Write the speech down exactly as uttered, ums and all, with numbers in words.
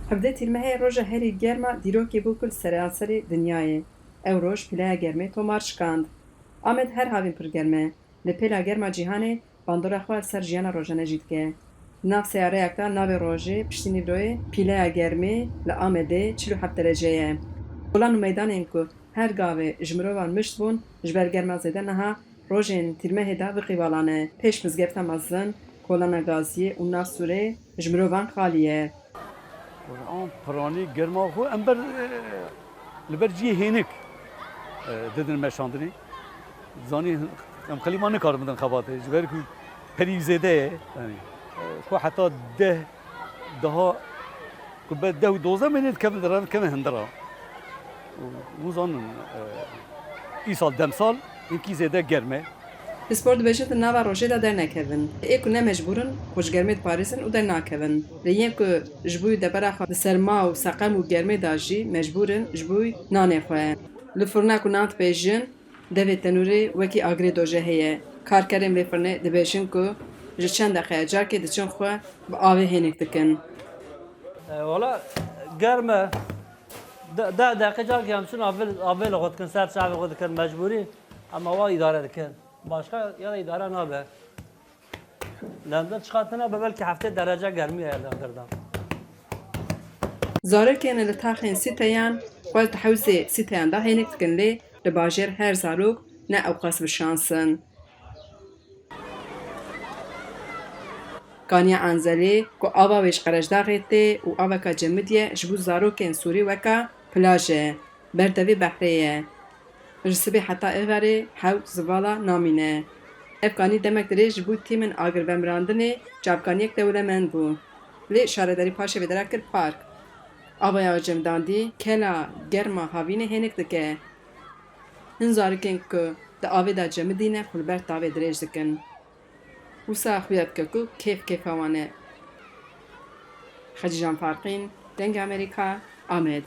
Hevdeh Tîrmehê roja herî germ a dîrokê bû ku li seranserê dinyayê. Ew roj pîleya germê tomar şikand. Amed her havîn pir germ e. Li pêla germ a cîhanê bandora xwe li ser jiyana rojane jî dike. Di nav seyareyek de navê rojê piştî nîvroyê pîleya germê li Amedê çil û heft derece ye. Kolan û meydanên ku her gavê ji mirovan mişt bûn, ji ber germa zêde niha rojên Tîrmehê de bi qîvala ne. Pêş mizgefta mezin, kolana gaziyê û Nasûrê ji mirovan xalî ye. An piranî germa xwe em ber, e, li ber cihê hênik, e, didin meşandinê. Zanî em qelîma nikarin bidin xebatê. Ji ber ku perî zêde ye. Yanî, e, ku heta deh, daha ku be deh û dozdeh mînê dikevin dere, dikevin hindira. Û hûn zanin, e, îsal demsal hinkî zêde germ e. Pispor dibêjin di nava rojê de dernekevin. Ê ku ne mecbûr in, xwe ji germê diparêzin û dernakevin. Lê yên ku ji bo debera xwe di serma û seqem û germê de jî mecbûr in ji bo nanê xwe. Li firna ku nan dipêjin, devê tenûrê wekî agirê dojehê ye. Karkerên vê firnê dibêjin ku ji çend deqeya carkê diçin xwe bi avê hênik dikin. E, wala germ e. De-, deh deqe carkê em çûn avê, avê li xwe dikin, ser çavê xwe dikin, mecbûrî. Em awa îdare dikin. Başqa ya da îdare nabe. Lendir çiqatine be belkî heftê derece germî heye lendir de. Zarokên li taxên sîteyan xwe di hewzê sîteyan de hênik dikin lê li bajêr her zarok ne ewqas bi şans in. Kaniya Anzelê ku ava wê ji Qerejdaxê tê û aveka cemidî ye ji bo zarokên Sûrî weka plaj e, ber devê behrê ye. Ji sibê heta êvarê hew zivala namîne. Ev kanî demek dirêj ji bo tîmên agirvemirandinê çavkaniyek dewlemend bû. Lê şaredarî paşê vê dera kir park. Avaya cemidandî kela germa havînê hênik dike. Hin zarikên ku di avê de cemidî ne xwe li ber tavê dirêj dikin. Wisa xuya dike ku kêf kêfa wan e. Xecîcan Farqîn, Dengê Amerîka, Amed.